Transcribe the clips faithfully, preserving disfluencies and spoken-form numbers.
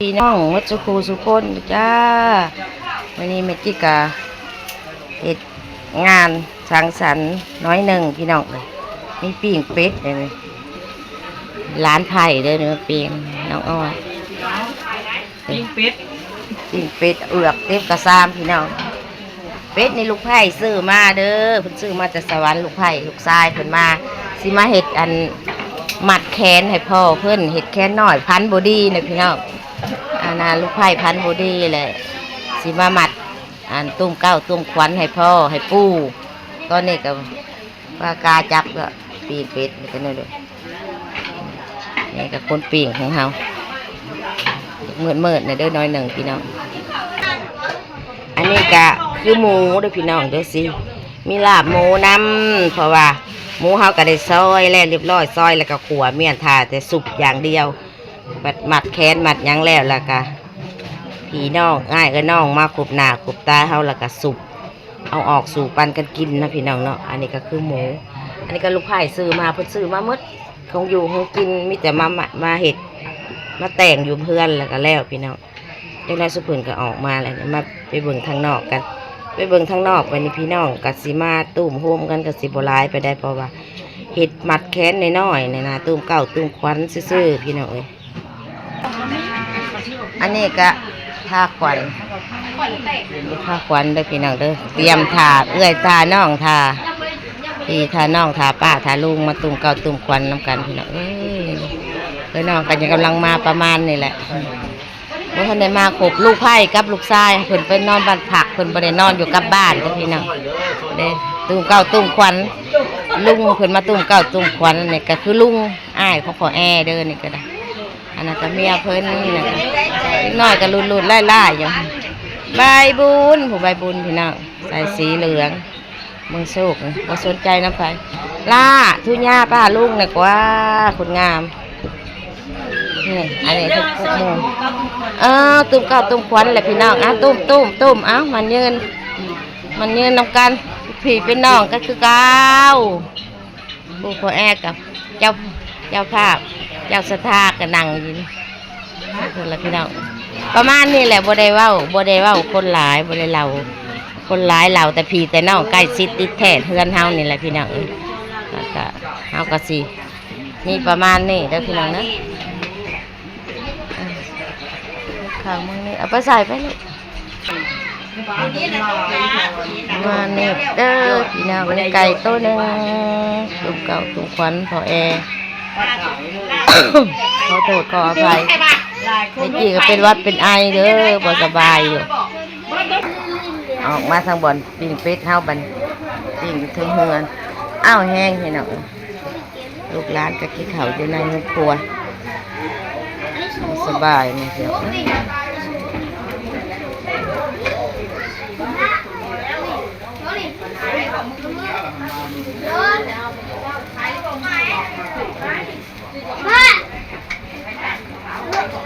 พี่น้องหมดสุขูสุคนจ้า วันนี้แม่จิกาเฮ็ดงานสังสรรค์น้อยหนึ่งพี่น้องเอ้ย มีปิ้งเป็ดเลย ร้านไผ่เด้อเนื้อปิ้งน้องอ้อย ปิ้งเป็ด ปิ้งเป็ดเอือกเต็มกระซามพี่น้อง เป็ดนี่ลูกไผ่ซื้อมาเด้อ เพิ่นซื้อมาจากสวรรค์ ลูกไผ่ลูกชายเพิ่นมา สิมาเฮ็ดอันมัดแขนให้พ่อเพิ่น เฮ็ดแขนน้อยพันธุ์บ่ดีนะพี่น้อง อันน่ะลูกไผ่พันธุ์บ่ดีแหละ สิมามัดอันตุ้มเกล้าตุ้มขวัญให้พ่อให้ปู่ ตอนนี้ก็ ปากกาจับก็ปิ้งเป็ดนี่ก็นี่เด้อ นี่ก็คนปิ้งของเฮา มืดๆ นี่เด้อน้อยหนึ่งพี่น้อง อันนี้ก็คือหมูเด้อพี่น้องเด้อสิ มีลาบหมูนำ เพราะว่าหมูเฮาก็ได้ซอยแล้วเรียบร้อย ซอยแล้วก็ขั่วเมี่ยง ถ่าแต่สุกอย่างเดียว มัด มัดแขนมัดหยังแล้ว แล้วก็พี่น้องอ้ายกับน้องมาครบหน้าครบตาเฮา แล้วก็สุก เอาออกสู่ปันกันกินนะพี่น้องเนาะ อันนี้ก็คือหมู อันนี้ก็ลูกไผ่ซื้อมา เพิ่นซื้อมาหมด ของอยู่ของกิน มีแต่มา มา มาเฮ็ด มาแต่งอยู่เฮือนแล้วก็แล้วพี่น้อง จังได้สุเพิ่นก็ออกมาแล้ว มาไปเบิ่งทางนอกกัน ไปเบิ่งทางนอก วันนี้พี่น้องก็สิมาตุ้มโฮมกัน ก็สิบ่หลายไปได้ เพราะว่าเฮ็ดมัดแขนน้อยๆ นี่นะ ตุ้มเกล้าตุ้มขวัญซื่อๆ พี่น้องเอ้ย อันนี้ก็ผ้าขวัญ ผ้าขวัญเด้อพี่น้องเด้อ เตรียมถ่าเอื้อยถ่าน้องถ่า พี่ถ่าน้องถ่าป้าถ่าลุงมาตุ้มเกล้าตุ้มขวัญนำกันพี่น้องเอ้ย เอ้ยน้องก็ยังกำลังมาประมาณนี้แหละ บ่ทันได้มาครบ ลูกไผ่กับลูกชายเพิ่นไปนอนบ้านพัก เพิ่นบ่ได้นอนอยู่กับบ้านเด้อพี่น้อง เด้ ตุ้มเกล้าตุ้มขวัญ ลุงเพิ่นมาตุ้มเกล้าตุ้มขวัญ อันนี้ก็คือลุงอ้ายของพ่อแอเด้อ นี่ก็ได้ อันนั้นก็เมียเพิ่น นี่ก็เด็กน้อยก็หลุดๆ ไล่ๆ อยู่ ใบบุญ ผู้ใบบุญพี่น้อง ใส่สีเหลือง เมืองโชคนี่ บ่สนใจนำไผ ล่า ทุญาป้าลุงนี่กว่า คนงาม นี่ อันนี้ทุกๆ หมู่ เออ ตุ้มเกล้าตุ้มขวัญแหละพี่น้อง อ่ะ ตุ้ม ตุ้ม ตุ้ม เอ้า มันยืน มันยืนนำกัน พี่เป็นน้องก็คือเก่า ผู้พ่อแอกับเจ้า เจ้าภาพ เจ้าศรัทธาก็นั่งอยู่นี่ ขอบคุณละพี่น้อง ประมาณนี้แหละ บ่ได้เว้า บ่ได้เว้าคนหลาย บ่ได้เล่า คนหลายเล่าแต่พี่แต่น้องใกล้ชิดติดแท้เฮือนเฮานี่แหละพี่น้องเอ้ย แล้วก็เฮาก็สิมีประมาณนี้เด้อพี่น้องนะ ข้าวมื้อนี้เอาไปใส่ไปลูก มานี่เด้อพี่น้อง มีไก่ตัวหนึ่ง ตุ้มเกล้าตุ้มขวัญพ่อแอ ขอโทษขออภัย เมื่อกี้ก็เป็นหวัดเป็นไอเด้อ บ่สบายอยู่ ออกมาทางบ่อนปิ้งเป็ดเฮาบัดปิ้งอยู่เทิงเฮือน อ้าว แห้งพี่น้อง ลูกหลานก็กินข้าวอยู่ในครัว สบายนี่เดียว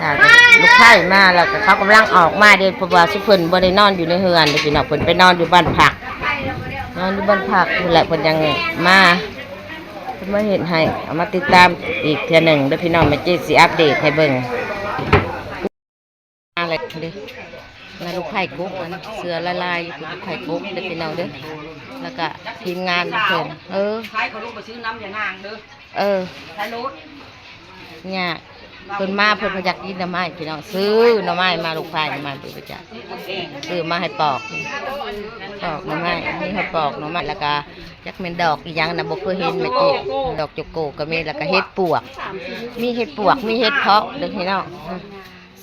ถ้าลูกไผ่มาแล้วก็เขากำลังออกมาเด้ เพราะว่าซุเพิ่นบ่ได้นอนอยู่ในเฮือนเด้พี่น้อง เพิ่นไปนอนอยู่บ้านพัก นอนอยู่บ้านพักพู้นแหละ เพิ่นยังมา เพิ่นมาเฮ็ดให้ เอามาติดตามอีกเทื่อหนึ่งเด้อพี่น้อง แม่เจ๊สิอัปเดตให้เบิ่ง อะไรเด้อ นั่นลูกไผ่กก อันเสื้อลายๆ ลูกไผ่กกเด้อพี่น้องเด้อ แล้วก็ทีมงานเพิ่น เออ ขายเขาลงไปซื้อน้ำยานางเด้อ เออ ขายรถ เนี่ย เพิ่นมาเพิ่นก็อยากกินหน่อไม้พี่น้อง ซื้อหน่อไม้มา ลูกไผ่มา เพิ่นก็จะซื้อมาให้ปอก ปอกหน่อไม้ มีให้ปอกหน่อไม้ แล้วก็จักแม่นดอกอีหยังนะ บ่เคยเห็นแม่เจ๊ ดอกโจโกก็มี แล้วก็เห็ดปวก มีเห็ดปวก มีเห็ดเผาะเด้อพี่น้อง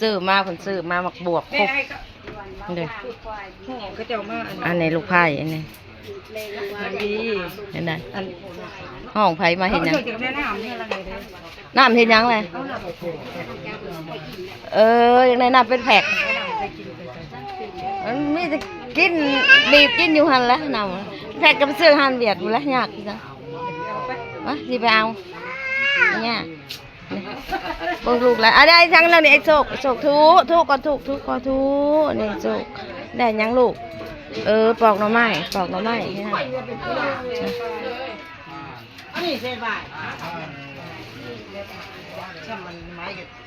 ซื้อมา เพิ่นซื้อมาหมากบวกครบเด้อ เขาเจ้ามาอัน อันนี้ลูกไผ่ อันนี้ อันดี เห็นไหม อัน ห้องไผ่มาเห็นหยัง เขาเจ้าจะแม่น้ำเนี่ยอะไรเด้อ น้ำเห็นหยังเลย เอาน้ำ เออ ยังได้น้ำเป็นแพ็ค มันมีแต่กิน บีบกินอยู่หั่นแหละน้ำ แพ็คก็ไปซื้อหั่นเวียดพู้นแหละ ยากจัง มา สิไปเอา เนี่ย เบิ่งลูกหลาน อ่ะ ได้ทั้งนั้นนี่ ไอ้โชค ไอ้โชค ถู ถูก่อน ถู ถูก่อน ถู นี่โชค ได้หยังลูก เออ ปอกหน่อไม้ ปอกหน่อไม้ นี่นะ อันนี้เศษใบ ถ้ามันไม้ก็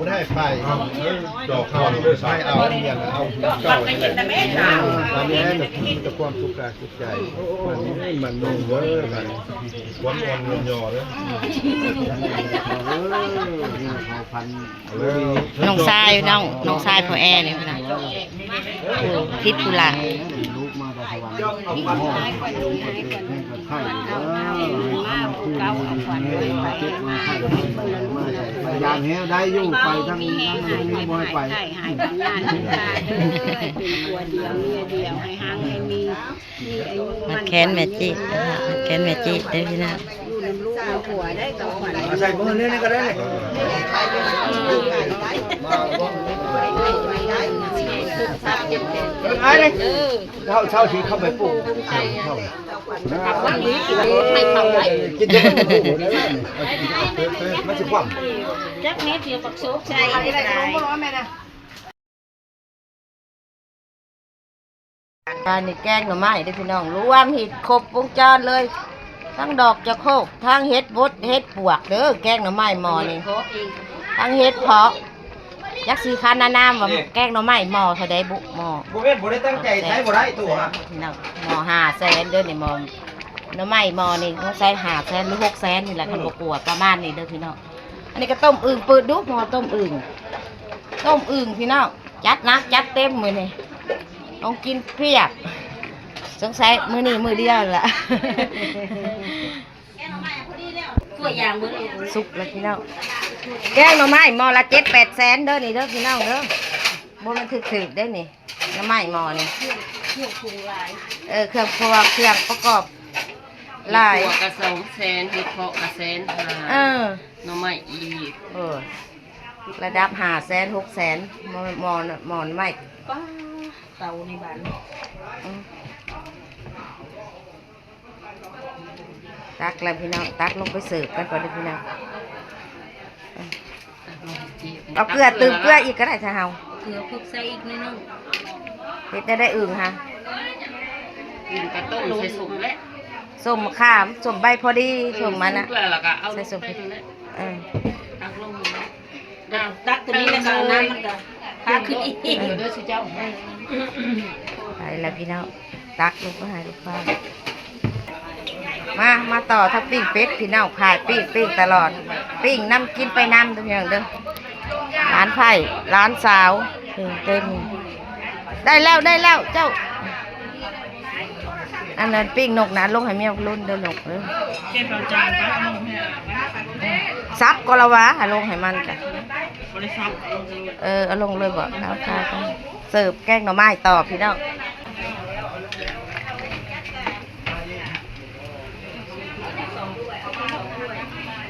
บ่ได้ไป ดอกเขาเลยไปเอาเงินเอาเก่านี่แหละ อันนี้มันมีแต่ความสุขกายสุขใจ มันนี่มันนุ่งเด้อบัดนี้ ความอ่อนโยนยอเด้อ เออเนี่ยเขาพัน น้องชายน้องน้องชายพ่อแอนี่นะ ทิพย์กุหลาบ ลูกมาจากสวรรค์ ยานแฮวได้อยู่ไปทั้งนั้น มีบ่อยไป ให้งานให้การเด้อ เป็นผัวเดียวเมียเดียว ให้ฮังให้มี มีอายุ มาแค้นแม่จินะคะมาแค้นแม่จิเด้อพี่น้อง อยู่นำลูกนำผัวได้กับขวัญ ใส่มือนี่ก็ได้ เออ เท่าเท่าที่เข้าไปปลูก เท่า ไม่เท่าไหร่ กินจนมันโอ้โหแล้ว มันสิความ จักเม็ดเดียวบักโซกใส่ อันนี้แกงหน่อไม้เด้อพี่น้อง รวมฮิตครบวงจรเลย ทั้งดอกจอกโคก ทั้งเห็ดบด เห็ดปวกเด้อ แกงหน่อไม้หม้อนี่ ทั้งเห็ดเผาะ จักสิคันนานามว่าแกงหน่อไม้หม้อเท่าใดบุ หม้อ บ่แม่นบ่ได้ตั้งใจใช้บ่ได้ตัว พี่น้อง หม้อห้าแสนเด้อนี่หม้อ หน่อไม้หม้อนี่ต้องใช้ห้าแสนหรือหกแสนนี่แหละ คันบ่กลัวประมาณนี้เด้อพี่น้อง อันนี้ก็ต้มอึ่ง เปิดดูหม้อต้มอึ่ง ต้มอึ่งพี่น้อง จัดหนักจัดเต็มมื้อนี้ ของกินเพียบ สงสัยมื้อนี้มื้อเดียวล่ะ ตัวอย่างเบิ่ง สุกแล้วพี่น้อง แกงหน่อไม้หม้อละเจ็ดแปดแสนเด้อนี่เด้อพี่น้องเด้อ บ่แม่นถืกๆเด้อนี่ หน่อไม้หม้อนี่ เครื่องปรุงหลาย เออ เครื่องครัว เครื่องประกอบหลาย เห็ดปวกกะสองแสน เห็ดเผาะกะแสนห้า เออ หน่อไม้อีก เออ ระดับห้าแสน หกแสน หม้อ หม้อ หม้อหน่อไม้ ป้า เตาในบ้าน อืม ตักแล้วพี่น้อง ตักลงไปเสิร์ฟกันก่อนเด้อพี่น้อง เอาเกลือ เติมเกลืออีกก็ได้ถ้าเฮา เกลือพริกใส่อีกนิดนึง เฮ็ดได้ได้อึ่งค่ะ อึ่งกะต้มใส่ส้มแหละ ส้มมะขาม ส้มใบพอดี เออ ส้มมันน่ะ เกลือแล้วก็เอาลง ใส่ส้ม ไปนั่นแหละ เออ ตักลง ตักตัวนี้แล้วก็เอาน้ำมันก็พาขึ้นอีก เออ เด้อสิเจ้า ไปแล้วพี่น้อง ตักลงไปให้ลูกค้า มา มาต่อถ้าปิ้งเป็ดพี่น้อง ขายปิ้ง ปิ้งตลอด ปิ้งนำกินไปนำทุกอย่างเด้อ หลานไผ่ หลานสาว เออ เต็ม ได้แล้ว ได้แล้ว เจ้า อันนั้นปิ้งนกนะ ลงให้เมียรุ่นเด้อนกเด้อ เก็บเอาจานไปเอาลงให้ สับก็ละวะ ให้ลงให้มันกัน บ่ได้สับ เออ เอาลงเลยบ่ เอาค่ะ เสิร์ฟแกงหน่อไม้ต่อพี่น้อง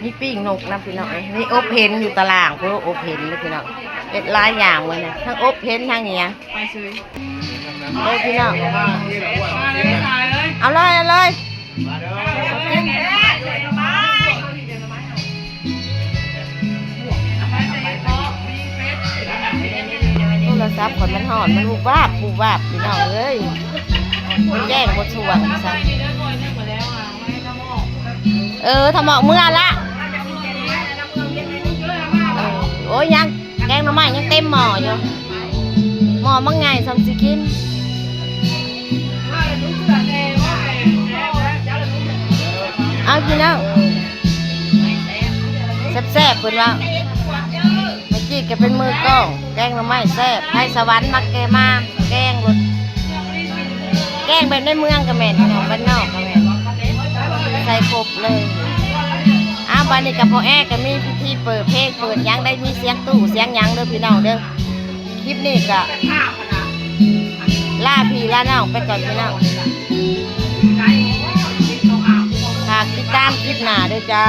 มีปิ้งนกนะพี่น้องเอ้ย มีอบเห็นอยู่ตาราง พวกอบเห็นเลยพี่น้อง เฮ็ดหลายอย่างเลยนะ ทั้งอบเห็นทั้งเนี้ย ไปซื้อ เลยพี่น้อง มาเลย เอาเลย เอาเลย โทรศัพท์ข่อยมันฮ้อน มันวุบวาบ วุบวาบ พี่น้องเอ้ย มันแจ้งบ่สว่างซะ เออ ถ้าหมอกเมื่อละ เออ โอ้ย ยัง แกงหน่อไม้ยังเต็มหม้ออยู่ หม้อมังไงซ้ำสิกิน เอาพี่น้อง แซ่บๆ เพิ่นว่า เมื่อกี้ก็เป็นมือกล้อง แกงหน่อไม้แซ่บ ไทยสวรรค์มาแกมา แกงรส แกงแบบในเมืองก็แม่นพี่น้อง บ้านนอกก็แม่น ใส่ครบเลย อ้าว บัดนี้ก็พ่อแอก็มีพิธีเปิดเพลง เปิดหยัง ได้มีเสียงตู้เสียงหยังเด้อพี่น้องเด้อ คลิปนี้ก็ลาพี่ลาน้องไปก่อนพี่น้อง ฝากติดตามคลิปหน้าเด้อจ้า